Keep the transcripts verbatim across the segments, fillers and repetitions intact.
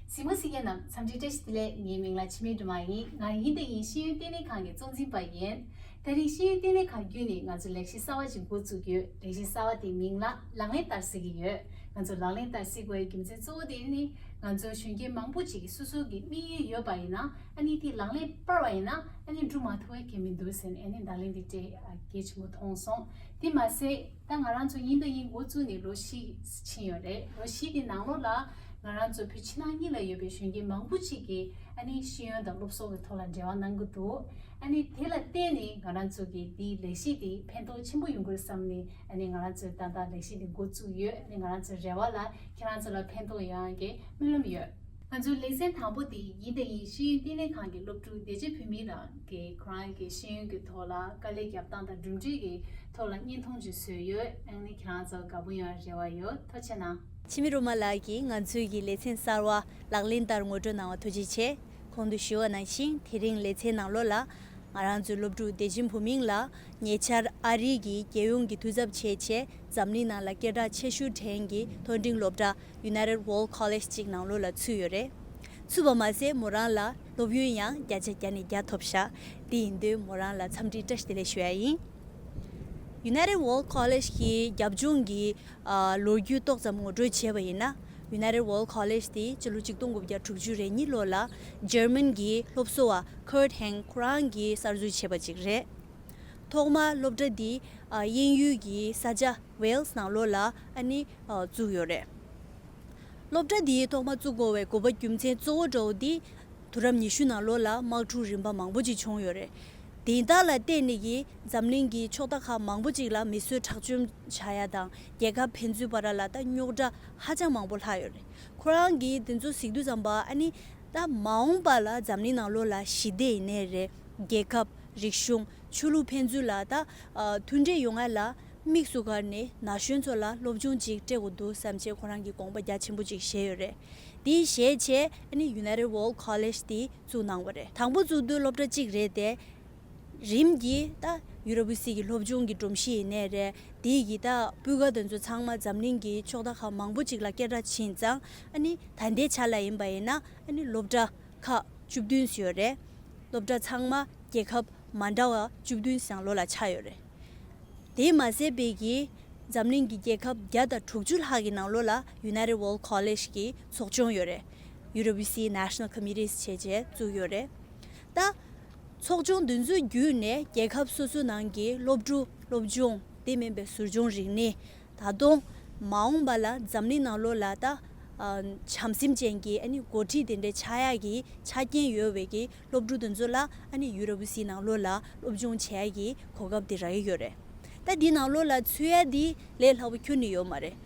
གཟིགས་མོ་གཟིགས་མཁན་རྣམས་འཚམས་འདྲི་བཀྲ་ཤིས་བདེ་ལེགས། ངའི་མིང་ལ་འཆི་མེད་སྒྲོལ་མ་ཡིན། ང་ཡིན་དང་ཡིན་ཤེས་ཡོན་ལྟེ་གནས་ཁང་གི་གཙོ་འཛིན་པ་ཡིན། དེ་རིང་ཤེས་ཡོན་ལྟེ་གནས་ཁང་བརྒྱུད་ནས་ང་ཚོ་ལས་གཞི་གསར་བ་ཞིག་འགོ་བཙུགས་ཡོད། ལས་གཞི་གསར་བ་དེའི་མིང་ལ་ལག་ལེན་བསྟར་ཟེར་གྱི་ཡོད། ང་ཚོ་ལག་ལེན་བསྟར་ཟེར་དགོས་པའི་རྒྱུ་མཚན་གཙོ་བོ་དེ་ནི་ང་ཚོ་གཞོན་སྐྱེས་མང་པོ་ཅིག་གིས་སོ་སོ་གི་དམིགས་ཡུལ་ཡོད་པ་ཡིན་ན། ཨ་ནི་དེ་ལག་ལེན་སྤར་བ་ཡིན་ན་ཨ་ནི་འགྲུབ་མ་ཐུབ་པ་གང་ཡང་མི་འདུག་ཟེར་ནས་ཨ་ནི་བརྡ་ལན་དེ་སྤྲད་གལ་ཆེན་པོ་མཐོང་སོང་། དེ་མ་ཟད། ད་ང་རང་ཚོ་ཡིན་དང་ཡིན་འགོ་བཙུགས་ནས་ལོ་བཞི་ཕྱིན་ཡོད་རེད། ལོ་བཞི་དེ་ནང་ལོགས་ལ་ང་རང་ཚོ་བོད་ཕྱི་ནང་གཉིས་ལ་ཡོད་པའི་གཞོན་སྐྱེས་མང་པོ་ཅིག་གིས་ཨ་ནི་ཤེས་ཡོན་དང་སློབ་གསོ་གི་ཐོག་ལ་འབྲེལ་བ་གནང་གི་འདུག་ཨ་ནི་དེ་ལ་བརྟེན་ནས་ང་རང་ཚོ་གི་འདིའི་ལས་གཞི་དེ་ཕན་ཐོགས་ཆེན་པོ་ཡོང་གི་རེད་བསམ་ནས། ཨ་ནི་ང་རང་ཚོས་ད་ལྟ་ལས་གཞི་འདི་འགོ་བཙུགས་ཡོད། ཨ་ནི་ང་རང་ཚོའི་རེ་བ་ལ་ཁྱེད་རང་ཚོ་ལ་ཕན་ཐོགས་ཡོང་ཡག་གི་སྨོན་ལམ་ཡོད། ང་ཚོའི་ལེ་ཚན་དང་པོ་དེ་ཡིན་དང་ཡིན་ཤེས་ཡོན་ལྟེ་གནས་ཁང་གི་སློབ་ཕྲུག་བདེ་ཆེན་བུ་མིང་ལགས་ཀྱིས་ཁོ་རང་གི་ཤེས་ཡོན་གྱི་ཐོག་ལ་དཀའ་ལས་རྒྱབ་སྟངས་དང་གྲུབ་འབྲས་ཀྱི་ཐོག་ལ་བརྙན་ཐུང་ཅིག་བཟོས་ཡོད། ཨ་ནི་ཁྱེད་རང་ཚོ་དགའ་པོ་ཡོང་རེ་བ་ཡོད། ཐུགས་རྗེ་གནང་། འཆི་མེད་སྒྲོལ་མ་ལགས་ཀྱིས་ང་ཚོའི་གི་ལེ་ཚན་གསར་བ་ལག་ལེན་བསྟར་ངོ་སྤྲོད་གནང་བ་ཐུགས་རྗེ་ཆེ། གོང་དུ་ཞུས་པ་ནང་བཞིན་དེ་རིང་ལེ་ཚན་ནང་ལོགས་ལ་ང་རང་ཚོའི་སློབ་ཕྲུག་བདེ་ཆེན་བུ་མིང་ལགས་ཉེ་ཆར་ཨ་རི་གི་རྒྱལ་ཡོངས་ཀྱི་འཐུས་ཚབ་བྱས་བྱས་འཛམ་གླིང་ནང་ལ་སྐད་གྲགས་ཆེ་ཤོས་ཕྲན་གྱི་མཐོ་འབྲིང་སློབ་གྲྭ་United World College ཅིག་ནང་ལོགས་ལ་ཚུད་ཡོད་རེད། ཚུད་པ་མ་ཟད་མོ་རང་ལ་སློབ་ཡོན་ཡང་བརྒྱ་ཆ་བརྒྱ་ནས་བརྒྱ་ཐོབ་ཤག་དེ་ཡིན་དུས་མོ་རང་ལ་འཚམས་འདྲི་བཀྲ་ཤིས་བདེ་ལེགས་ཞུ་ཡ་ཡིན། United World College གི་རྒྱབ་ལྗོངས་ཀྱི་ཨ་ལོ་རྒྱུས་ཏོག་ཙམ་ངོ་སྤྲོད་བྱས་པ་ཡིན་ན། United World College དེ་སྤྱི་ལོ་ཆིག་སྟོང་དགུ་བརྒྱ་དྲུག་ཅུ་རེ་གཉིས་ལོ་ལ་འཇར་མན་གྱི་སློབ་གསོ་བ་Kurt Hahn ཁོ་རང་གིས་གསར་འཛུགས་བྱས་པ་ཅིག་རེད། ཐོག་མར་སློབ་གྲྭ་འདི་ཨ་དབྱིན་ཡུལ་གྱི་ས་ཆ་Wales ནང་ལོགས་ལ་ཨ་ནི་ཨ་བཙུགས་ཡོད་རེད། སློབ་གྲྭ་འདི་ཐོག་མར་བཙུགས་དགོས་པའི་དགོས་པ་རྒྱུ་མཚན་གཙོ་བོ་འདྲ་བོ་འདི་དུས་རབས་ཉི་ཤུ་ནང་ལོགས་ལ་དམག་འཁྲུག་རིམ་པ་མང་པོ་ཅིག་བྱུང་ཡོད་རེད། དེ་དག་ལ་བརྟེན་ནས་ཀྱི་འཛམ་གླིང་གི་ཕྱོགས་མཐའ་ཁག་མང་པོ་ཅིག་ལ་མི་གསོད་ཁྲག་སྦྱོར་བྱ་ཡ་དང་རྒྱལ་ཁབ་ཕན་ཚུན་བར་ལ་ད་རྙོག་དྲ་ཧ་ཅང་མང་པོ་ལྷག་ཡོད་རེད། ཁོ་རང་གིས་དེ་ཚོ་གཟིགས་དུས་ཙམ་པ་ཨ་ནི་ད་མ་འོངས་པ་ལ་འཛམ་གླིང་ནང་ལོགས་ལ་ཞི་བདེ་ཡིན་ནའི་རེད། རྒྱལ་ཁབ། རིག་གཞུང་། ཆོས་ལུགས་ཕན་ཚུན་ལ་ད་ཨ་མཐུན་འབྲེལ་ཡོང་ཡ་ལ་དམིགས་སུ་བཀར་ནས་ན་གཞོན་ཚོ་ལ་སློབ་སྦྱོང་ཅིག་སྤྲད་དགོས་འདུག་བསམ་བྱས་ཁོ་རང་གིས་དགོངས་པ་རྒྱ་ཆེན་པོ་ཅིག་བཞེས་ཡོད་རེད། དེ་བཞེས་བྱས་ཨ་ནི་United World College དེ་བཙུགས་གནང་བ་རེད། དང་པོ་བཙུགས་དུས་སློབ་གྲྭ་གཅིག་རེད་དེ། རིམ་གྱིས་ད་ཡུ་རོ་པི་སི་གི་སློབ་སྦྱོང་གི་སྒྲོམ་གཞི་ཡིན་ནའི་རེད། དེ་ཡི་ད་སྤུས་ཀ་དེ་ཚོ་ཚང་མ་འཛམ་གླིང་གི་ཕྱོགས་མཐའ་ཁག་མང་པོ་ཅིག་ལ་སྐད་གྲགས་ཕྱིན་ཙང་ཨ་ནི་ད་ལྟའི་ཆ་ལ་ཡིན་པ་ཡིན་ན་ཨ་ནི་སློབ་གྲྭ་ཁག་བཅུ་བདུན་ཡོད་རེད། སློབ་གྲྭ་ཚང་མ་རྒྱལ་ཁབ་མ་འདྲ་བ་བཅུ་བདུན་ནང་ལོགས་ལ་ཆགས་ཡོད་རེད། དེ་མ་ཟད་པའི་གི་འཛམ་གླིང་གི་རྒྱལ་ཁབ་བརྒྱ་དང་དྲུག་ཅུ་ལྷག་གི་ནང་ལོགས་ལ་United World College གི་ཚོགས་ཆུང་ཡོད་རེད། ཡུ་རོ་པི་སི་National Committees བྱས་བྱས་བཙུགས་ཡོད་རེད། ད་ཚོགས་ཆུང་འདི་ཚོའི་བརྒྱུད་ནས་རྒྱལ་ཁབ་སོ་སོའི་ནང་གི་སློབ་ཕྲུག་སློབ་སྦྱོང་དེ་མིན་པའི་ཟུར་སྦྱོང་རིག་གནས། ད་དུང་མ་འོངས་པ་ལ་འཛམ་གླིང་ནང་ལོགས་ལ་ད་ཨ་བྱམས་སེམས་ཅན་གྱི་ཨ་ནི་འགོ་ཁྲིད་དེ་འདྲའི་ཆགས་ཡག་གི་ཆ་རྐྱེན་ཡོད་པའི་གི་སློབ་ཕྲུག་དེ་ཚོ་ལ་ཨ་ནི་ཡུ་རོ་པི་སི་ནང་ལོགས་ལ་སློབ་སྦྱོང་བྱེད་ཡག་གི་གོ་སྐབས་དེ་རག་གི་ཡོད་རེད། ད་འདི་ནང་ལོགས་ལ་ཚུད་ཡག་འདི་ལས་སླ་པོ་ཁྱོན་ནས་ཡོད་མ་རེད།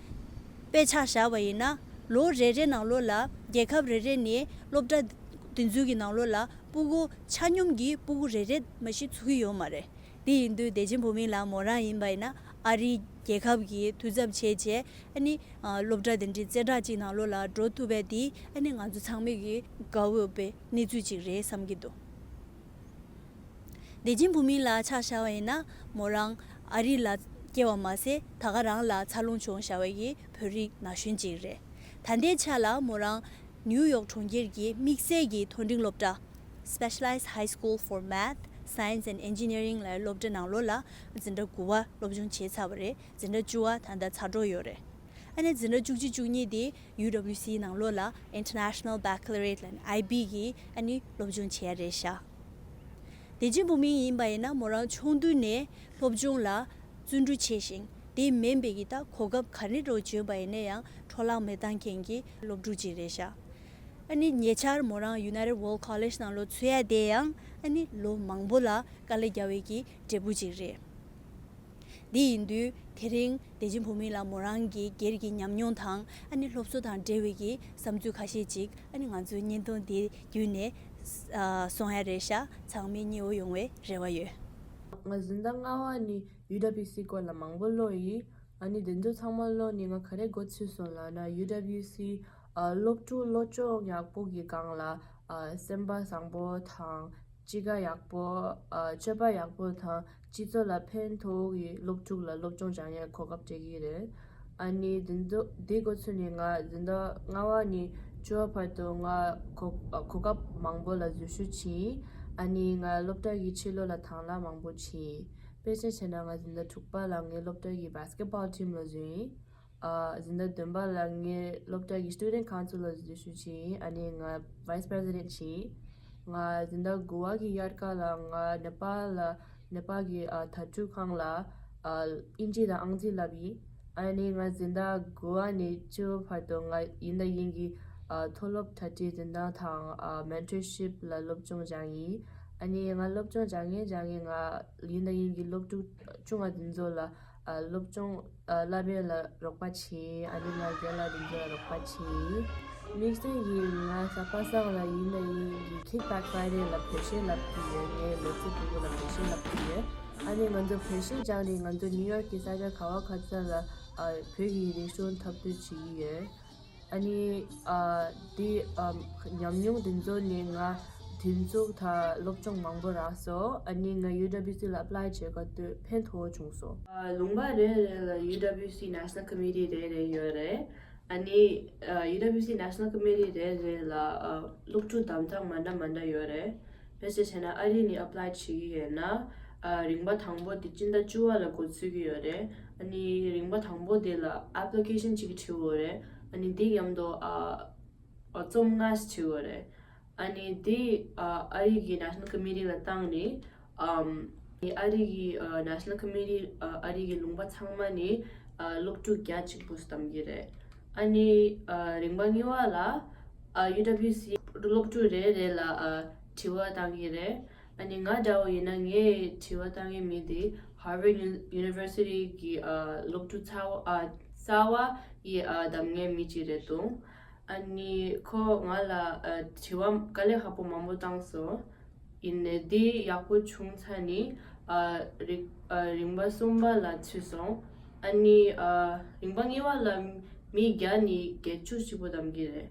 དཔེ་ཆ་བཞག་པ་ཡིན་ན་ལོ་རེ་རེ་ནང་ལོགས་ལ་རྒྱལ་ཁབ་རེ་རེ་ནས་སློབ་གྲྭ་དེ་ཚོའི་གི་ནང་ལོགས་ལ་སྤུ་གུ་ཆ་སྙོམས་ཀྱི་སྤུ་གུ་རེ་རེ་མ་གཞི་ཚུད་ཀྱི་ཡོད་མ་རེད། དེ་ཡིན་དུས་བདེ་ཆེན་བུ་མིང་ལགས་མོ་རང་ཡིན་པ་ཡིན་ན་ཨ་རིའི་རྒྱལ་ཁབ་ཀྱི་འཐུས་ཚབ་བྱས་བྱས་ཨ་ནི་ཨ་སློབ་གྲྭ་དེ་འདྲའི་རྩེ་གྲགས་ཅིག་ནང་ལོགས་ལ་འགྲོ་ཐུབ་པ་དེ་ཨ་ནི་ང་ཚོ་ཚང་མས་ཀྱི་དགའ་འོས་པའི་གནས་ཚུལ་ཅིག་རེད་བསམ་གྱི་འདུག་བདེ་ཆེན་བུ་མིང་ལགས་ཆ་བཞག་པ་ཡིན་ན་མོ་རང་ཨ་རི་ལ་སྐྱེ་བ་མ་ཟད་ད་ག་རང་ལ་འཚར་ལོངས་བྱུང་བཞག་པའི་གི་བོད་རིགས་ན་གཞོན་ཅིག་རེད། ད་ལྟའི་ཆ་ལ་མོ་རང་ནིའུ་ཡོག་གྲོང་ཁྱེར་གྱི་དམིགས་བསལ་གྱི་མཐོ་འབྲིང་སློབ་གྲྭ། Specialized High School for Math, Science and Engineering ལ་སློབ་གྲྭ་ནང་ལོགས་ལ་འཛིན་གྲྭ་དགུ་པ་སློབ་སྦྱོང་བྱས་ཚར་བ་རེད། འཛིན་གྲྭ་བཅུ་པ་ད་ལྟ་ཚར་འགྲོ་ཡོད་རེད། ཨ་ནི་འཛིན་གྲྭ་བཅུ་གཅིག་བཅུ་གཉིས་དེ་ཡུ་ཌབ་ལིའུ་སི་ནང་ལོགས་ལ་International Baccalaureate ལ་ཨའི་བི་གི་ཨ་ནི་སློབ་སྦྱོང་བྱས་རེད་ཤག་བདེ་ཆེན་བུ་མིང་ཡིན་པ་ཡིན་ན་མོ་རང་ཆུང་དུས་ནས་སློབ་སྦྱོང་ལ་བརྩོན་འགྲུས་ཆེ་ཞིང་དེ་མིན་པའི་གི་ད་གོ་སྐབས་ག་རེ་འདྲ་བྱུང་བ་ཡིན་ན་ཡང་འཕྲོ་བརླག་མི་བཏང་མཁན་གྱི་སློབ་ཕྲུག་ཅིག་རེད་ཤག་ཨ་ནི་ཉེ་ཆར་མོ་རང་United World College ནང་ལོགས་ཚུད་ཡ་དེ་ཡང་ཨ་ནི་ལོ་མང་པོ་ལ་དཀའ་ལས་བརྒྱབ་པའི་གི་འབྲས་བུ་ཅིག་རེད། འདི་ཡིན་དུས་དེ་རིང་བདེ་ཆེན་བུ་མིང་ལགས་མོ་རང་གི་སྒེར་གྱི་ཉམས་མྱོང་དང་ཨ་ནི་སློབ་གསོ་དང་འབྲེལ་བའི་གི་བསམ་ཚུལ་ཁ་ཤས་ཅིག་ཨ་ནི་ང་ཚོའི་བརྙན་ཐུང་འདི་བརྒྱུད་ནས་ཨ་གསུང་ཡ་རེད་ཤག་ཚང་མས་མཉེས་པོ་ཡོང་བའི་རེ་བ་ཡོད། ང་འཛིན་གྲྭ་ལྔ་པ་ནས་ཡུ་ཌབ་ལིའུ་སི་སྐོར་ལ་མང་པོ་ཀློག་ཡིན། ཨ་ནི་དེ་ཚོ་ཚང་མ་ཀློག་ནས་ང་ག་རེ་མགོ་ཚོས་སོང་ལབ་ན་ཡུ་ཌབ་ལིའུ་སི་ཨ་སློབ་ཕྲུག་སློབ་སྦྱོང་ཡག་པོ་གི་སྒང་ལ་ཨ་སེམས་པ་བཟང་པོ་དང་། གཤིས་ཀ་ཡག་པོ། ཨ་སྤྱོད་པ་ཡག་པོ་དང་སྤྱི་ཚོགས་ལ་ཕན་ཐོགས་ཀྱི་སློབ་ཕྲུག་ལ་སློབ་སྦྱོང་སྦྱང་ཡའི་གོ་སྐབས་སྤྲད་ཀྱི་རེད། ཨ་ནི་འདི་ཚོ་འདི་འགོ་ཚུགས་ནས་ང་འཛིན་གྲྭ་ལྔ་པ་ནས་ བཅུ་བ་བར་དུ་ང་གོ་གོ་སྐབས་མང་པོ་ལ་འཛུལ་ཞུགས་བྱས། ཨ་ནི་ང་སློབ་གྲྭ་གི་ཕྱི་ལོགས་ལ་དང་བླངས་མང་པོ་བྱས། དཔེ་ཆ་བྱས་ན་ང་འཛིན་གྲྭ་དྲུག་པ་ལ་ངའི་སློབ་གྲྭ་གི་basketball team ལ་འཛུལ་ཡིན། ཨ་འཛིན་གྲྭ་བདུན་པ་ལ་ངའི་སློབ་གྲྭ་གི་student council ལ་འཛུལ་ཞུགས་བྱས་ཡིན། ཨ་ནི་ང་vice president བྱས་ཡིན། ང་འཛིན་གྲྭ་དགུ་པ་གི་དབྱར་ཁ་ལ་ང་ནེ་པཱལ་ལ་ནེ་པཱལ་གྱི་ཨ་དྭ་ཕྲུག་ཁང་ལ་ཨ་དབྱིན་ཇི་དང་ཨང་རྩིས་བསླབས་ཡིན། ཨ་ནི་ང་འཛིན་གྲྭ་དགུ་པ་ནས་བཅུ་བར་དུ་ང་ཡིན་དང་ཡིན་གྱི་ཨ་མཐོ་སློབ་གྲ་སྒྲིག་འཛིན་སྟངས་དང་ཨ་mentorship ལ་སློབ་སྦྱོང་སྦྱངས་ཡིན། ཨ་ནི་ང་སློབ་སྦྱོང་སྦྱང་ངེས་སྦྱང་ངེས་ང་ཡིན་དང་ཡིན་གྱི་སློབ་ཕྲུག་ཆུང་བ་འདི་ཚོ་ལ་ཨ་སློབ་སྦྱོང་ཨ་བསླབ་ཡས་ལ་རོགས་པ་བྱས། ཨ་ནི་ང་རྒན་ལགས་འདི་ཚོ་ལ་རོགས་པ་བྱས། དམིགས་བསལ་གྱིས་ང་གཟའ་པ་སངས་ལ་ཡིན་དང་ཡིན་གྱི་Kickback Friday ལ་བོད་གཞས་བསླབ་ཀྱི་ཡོད། ངའི་ལོ་ཚིགས་ཕྲུ་གུ་ལ་བོད་གཞས་བསླབ་ཀྱི་ཡོད། ཨ་ནི་ང་ཚོ་བོད་གཞས་སྦྱངས་ནས་ང་ཚོ་ནིའུ་ཡོག་གི་ས་ཆ་ག་བ་ག་ཚོད་ལ་ཨ་བོད་ཀྱི་རིག་གཞུང་འཁྲབ་སྟོན་བྱེད་ཀྱི་ཡོད། ཨ་ནི་ཨ་འདི་ཨ་ཉམས་མྱོང་འདི་ཚོ་ནི་ང་དེ་ཚོ་ད་སློབ་སྦྱོང་མང་པོ་རག་སོང་། ཨ་ནི་ང་ཡུ་ཌབ་ལུ་སི་ལ་ཨེབ་ལའི་བྱེད་སྐབས་དུས་ཕན་ཐོགས་བྱུང་སོང་། ཨ་ལུང་པ་རེ་རེ་ལ་ཡུ་ཌབ་ལུ་སི་National Committee རེ་རེ་ཡོད་རེད། ཨ་ནི་ཨ་ཡུ་ཌབ་ལུ་སི་National Committee རེ་རེ་ལ་ཨ་སློབ་ཕྲུག་གདམ་ཐག་མ་འདྲ་མ་འདྲ་ཡོད་རེད། དཔེ་ཆ་བྱས་ན་ཨ་རི་ནས་ཨེབ་ལའི་བྱེད་ཀྱི་ཡོད་ན་ཨ་རིམ་པ་དང་པོ་དེ་སྤྱི་ཟླ་བཅུ་པ་ལ་འགོ་ཚུགས་ཀྱི་ཡོད་རེད། ཨ་ནི་རིམ་པ་དང་པོ་དེ་ལ་ཨེབ་ལི་ཀེ་ཤན་གཅིག་བྲིས་དགོས་རེད། ཨ་ནི་དེ་མཉམ་དུ་ཨ་ཨ་རྩོམ་ལྔ་བྲིས་དགོས་རེད། ཨ་ནི་དེ་ཨ་ཨ་རི་གི་National Committee ལ་བཏང་ནས་ཨམ་ཨ་རི་གི་ཨ་National Committee ཨ་ཨ་རི་གི་ལུང་པ་ཚང་མ་ནས་ཨ་སློབ་ཕྲུག་བརྒྱ་གཅིག་པོ་བདམས་ཀྱི་རེད། ཨ་ནི་ཨ་རིམ་པ་གཉིས་པ་ལ་ཨ་ཡུ་ཌབ་ལུ་སི་སློབ་ཕྲུག་རེ་རེ་ལ་ཨ་དྲི་བ་བཏང་གི་རེད། ཨ་ནི་ང་འདྲ་བོ་ཡིན་ན་ངས་དྲི་བ་བཏང་མཁན་མི་དེ་Harvard Uni- University གི་ཨ་སློབ་ཕྲུག་ཚ་བ་ཨ་རྩ་བ་ཡི་ཨ་གདམ་མཁན་མི་གཅིག་རེད་འདུག་ཨ་ནི་ཁོ་ང་ལ་ཨ་དྲི་བ་དཀའ་ལས་ཁག་པོ་མང་པོ་བཏང་སོང་། ཡིན་ནའི་འདི་ཡག་པོ་བྱུང་ཚར་ནི་ཨ་རིག་ཨ་རིམ་པ་གསུམ་པ་ལ་ཚུད་སོང་། ཨ་ནི་ཨ་རིམ་པ་གཉིས་པ་ལ་མི་བརྒྱ་ནས་བརྒྱད་ཅུ་ཞིག་པོ་གདམ་གྱི་རེད།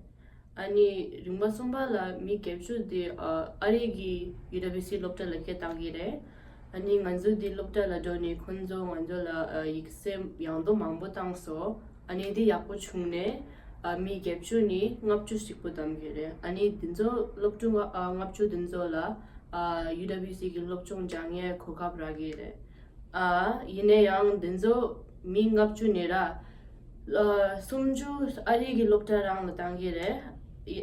ཨ་ནི་རིམ་པ་གསུམ་པ་ལ་མི་བརྒྱད་ཅུ་དེ་ཨ་ཨ་རི་གི་ཡུ་ཌབ་ལུ་སི་སློབ་གྲྭ་ལ་སྐད་བཏང་གི་རེད། ཨ་ནི་ང་ཚོ་འདི་སློབ་གྲྭ་ལ་འགྲོ་ནས་ཁོང་ཚོ་ང་ཚོ་ལ་ཨ་ཡིག་ཚད་ཡང་དུ་མང་པོ་བཏང་སོང་། ཨ་ནི་འདི་ཡག་པོ་བྱུང་ནས་ཨ་མི་བརྒྱད་ཅུ་ནས་ལྔ་བཅུ་ཞིག་པོ་གདམ་གི་རེད། ཨ་ནི་འདི་ཚོ་སློབ་ཕྲུག་ལྔ་ཨ་ལྔ་བཅུ་འདི་ཚོ་ལ་ཨ་ཡུ་ཌབ་ལུ་སི་གི་སློབ་སྦྱོང་སྦྱང་ཡས་གོ་སྐབས་རག་གི་རེད། ཨ་ཡིན་ན་ཡང་འདི་ཚོ་མི་ལྔ་བཅུ་ནས་ར་ཨ་སུམ་ཅུ་ཨ་རི་གི་སློབ་གྲྭ་རང་ལ་བཏང་གི་རེད།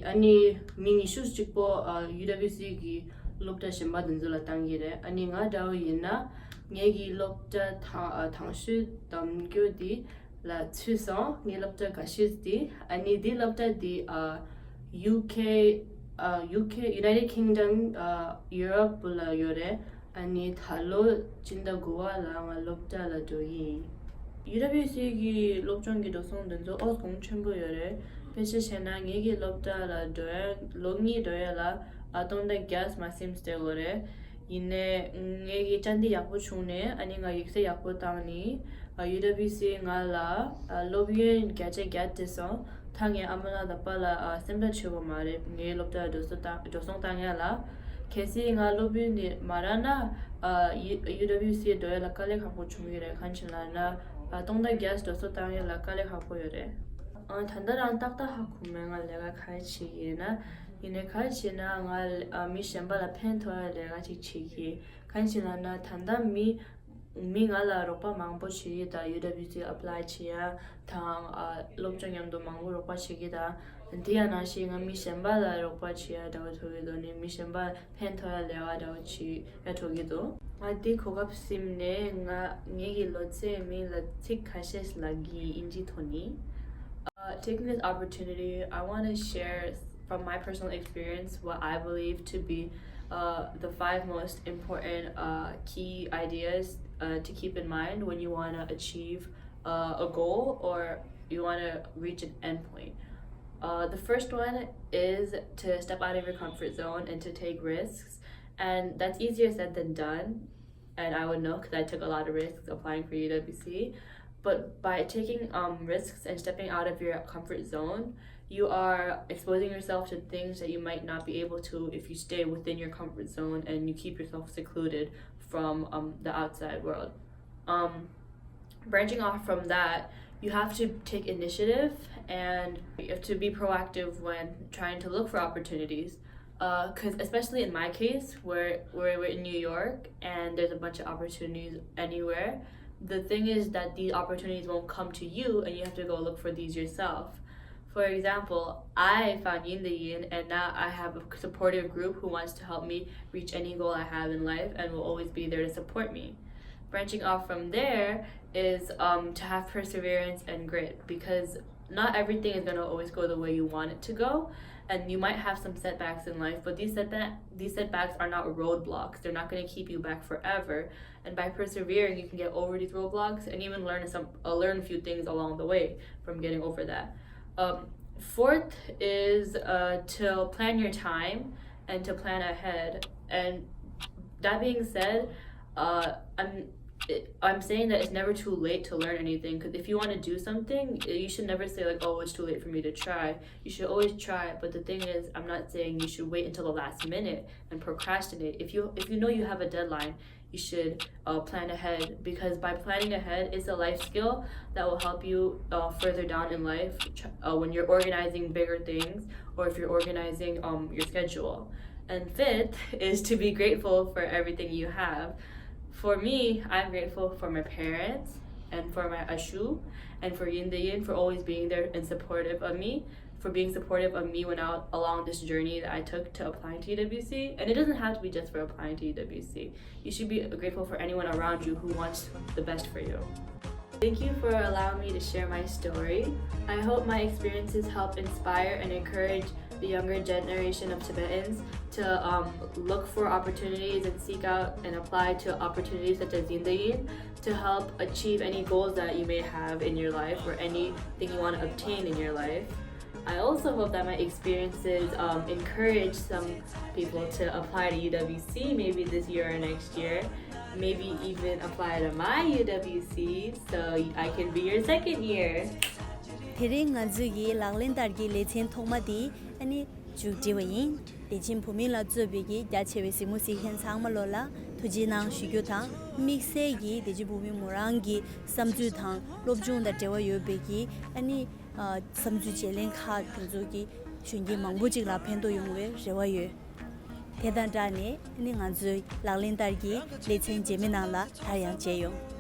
ཨ་ནི་མི་ཉི་ཤུ་གཅིག་པོ་ཨ་ཡུ་ཌབ་ལུ་སི་གི་སློབ་གྲྭ་གཞན་པ་འདི་ཚོ་ལ་བཏང་གི་རེད། ཨ་ནི་ང་འདྲ་བོ་ཡིན་ན་ངེད་ཀྱི་སློབ་གྲྭ་དང་ཨ་དང་ཤོས་གདམ་རྒྱུ་འདི་ལ་ཚུད་སོང་། ངའི་སློབ་གྲྭ་དགའ་ཤོས་འདི་ཨ་ནི་འདི་སློབ་གྲྭ་འདི་ཨ་ཡུ་ཁེ་ཨ་ཡུ་ཁེ་United Kingdom ཨ་ཡུ་རོབ་ལ་ཡོད་རེད། ཨ་ནི་ད་ལོ་སྤྱི་ཟླ་དགུ་པ་ལ་ང་སློབ་གྲྭ་ལ་འགྲོ་གི་ཡིན། ཡུ་ཌབ་ལུ་སི་གི་སློབ་སྦྱོང་གི་འགྲོ་སོང་འདི་ཚོ་ཨོ་གོང་ཆེན་པོ་ཡོད་རེད། དཔེ་ཆ་བྱས་ན་ངེད་ཀྱི་སློབ་གྲྭ་ལ་འགྲོ་ཡ་ལོ་གཉིས་འགྲོ་ཡ་ལ་ཨ་སྟོང་ཕྲག་བརྒྱ་མ་ཟིན་སྟེར་དགོས་རེད། ཡིན་ནའི་ངེད་ཀྱི་བཅར་འདྲི་ཡག་པོ་བྱུང་ནས་ཨ་ནི་ང་ཡིག་ཚད་ཡག་པོ་བཏང་ནས་ཨ་ཡུ་ཌབ་ལུ་སི་ང་ལ་ཨ་སློབ་ཡོན་བརྒྱ་ཆ་བརྒྱ་སྤྲད་སོང་། ད་ངའི་ཨ་མ་ལགས་དང་པཱ་ལགས་ཨ་སེམས་ཁྲལ་བྱེད་དགོས་མ་རེད། ངའི་སློབ་གྲྭར་འགྲོ་སོང་བཏང་འགྲོ་སོང་བཏང་ཡ་ལ། གལ་སྲིད་ང་སློབ་ཡོན་དེ་མ་རག་ན་ཨ་ཡུ་ཡུ་ཌབ་ལུ་སི་འགྲོ་ཡ་ལ་དཀའ་ལས་ཁག་པོ་བྱུང་གི་རེད། གང་ཡིན་ལབ་ན་ཨ་སྟོང་ཕྲག་བརྒྱ་འགྲོ་སོང་བཏང་ཡ་ལ་དཀའ་ལས་ཁག་པོ་ཡོད་རེད། ཨ་ད་ལྟ་རང་ཏག་ཏག་ཧ་གོ་མེད། ང་ལས་ཀ་ག་རེ་བྱེད་ཀྱི་ཡིན་ན། ཡིན་ནའི་ག་རེ་བྱེད་ན་ང་ཨ་མི་གཞན་པ་ལ་ཕན་ཐོགས་ཡ་ལས་ཀ་ཅིག་བྱེད་ཀྱི། གང་ཡིན་ལབ་ན་ད་ལྟ་མི་མི་ང་ལ་རོགས་པ་མང་པོ་བྱེད་ཀྱི་དང་ཡུ་ཌབ་ལུ་སི་ཨེབ་ལའི་བྱེད་ཡ་དང་ཨ་སློབ་སྦྱོང་མཉམ་དུ་མང་པོ་རོགས་པ་བྱེད་ཀྱི་དང་། དེ་ཡང་ནང་བཞིན་ང་མི་གཞན་པ་ལ་རོགས་པ་བྱེད་ཡ་འདྲ་བོ་ཐུག་གི་འདུག་ནི་མི་གཞན་པ་ཕན་ཐོགས་ཡ་ལས་ཀ་འདྲ་བོ་བྱེད་ཡ་ཐུག་གི་འདུག་ང་དེ་གོ་སྐབས་ཟིན་ནས་ང་ངེད་ཀྱི་ལོ་ཚད་མི་ལ་ཚིག་ཁ་ཤས་ལབ་ཀྱི་ཡིན། དབྱིན་ཇིའི་ཐོག་ནས། Uh, taking this opportunity, I want to share from my personal experience what I believe to be uh, the five most important uh, key ideas uh, to keep in mind when you want to achieve uh, a goal or you want to reach an endpoint. Uh, the first one is to step out of your comfort zone and to take risks. And that's easier said than done. And I would know because I took a lot of risks applying for U W C. But by taking um, risks and stepping out of your comfort zone, you are exposing yourself to things that you might not be able to if you stay within your comfort zone and you keep yourself secluded from um, the outside world. Um, branching off from that, You have to take initiative and you have to be proactive when trying to look for opportunities. Because especially in my case, where, where we're in New York and there's a bunch of opportunities anywhere, the thing is that these opportunities won't come to you and you have to go look for these yourself. For example, I found Yin the Yin, and now I have a supportive group who wants to help me reach any goal I have in life and will always be there to support me. Branching off from there is um, to have perseverance and grit, because not everything is going to always go the way you want it to go, and you might have some setbacks in life, but these setback these setbacks are not roadblocks. They're not going to keep you back forever. And by persevering, you can get over these roadblocks and even learn some uh, learn a few things along the way from getting over that. Um, fourth is uh, to plan your time and to plan ahead. And that being said, uh, I'm it, I'm saying that it's never too late to learn anything, because if you want to do something, you should never say, like, "Oh, it's too late for me to try." You should always try. But the thing is, I'm not saying you should wait until the last minute and procrastinate. If you if you know you have a deadline, you should uh, plan ahead, because by planning ahead, it's a life skill that will help you uh, further down in life, uh, when you're organizing bigger things or if you're organizing um, your schedule. And fifth is to be grateful for everything you have. For me, I'm grateful for my parents and for my ashu and for Yin the Yin for always being there and supportive of me, for being supportive of me when I along this journey that I took to applying to U W C. And it doesn't have to be just for applying to U W C. You should be grateful for anyone around you who wants the best for you. Thank you for allowing me to share my story. I hope my experiences help inspire and encourage the younger generation of Tibetans to um, look for opportunities and seek out and apply to opportunities such as Yin the Yin to help achieve any goals that you may have in your life or anything you want to obtain in your life. I also hope that my experiences um, encourage some people to apply to U W C maybe this year or next year. Maybe even apply to my U W C so I can be your second year. དེ་རིང་ང་ཚོའི་ལག་ལེན་བསྟར་གྱི་ལེ་ཚན་ཐོག་མ་དེ་ཨ་ནི་མཇུག་སྒྲིལ་བ་ཡིན། བདེ་ཆེན་བུ་མིང་ལ་གཙོས་པའི་གི་རྒྱ་ཆེ་བའི་གཟིགས་མོ་གཟིགས་མཁན་ཚང་མ་ལོ་ལ་ཐུགས་རྗེ་གནང་ཞུ་རྒྱུ་དང་། དམིགས་བསལ་གྱིས་བདེ་ཆེན་བུ་མིང་མོ་རང་གི་བསམ་ཚུལ་དང་སློབ་སྦྱོང་དང་འབྲེལ་བ་ཡོད་པའི་གི་ཨ་ནི་བསམ་ཚུལ་བརྗེ་ལེན་ཁག་དེ་ཚོ་གི་གཞོན་སྐྱེས་མང་པོ་ཅིག་ལ་ཕན་ཐོགས་ཡོང་བའི་རེ་བ་ཡོད། དེ་དང་སྦྲགས་ནས་ཨ་ནི་ང་ཚོའི་ལག་ལེན་བསྟར་གྱི་ལེ་ཚན་རྗེས་མའི་ནང་ལ་སླར་ཡང་མཇལ་ཡོང་།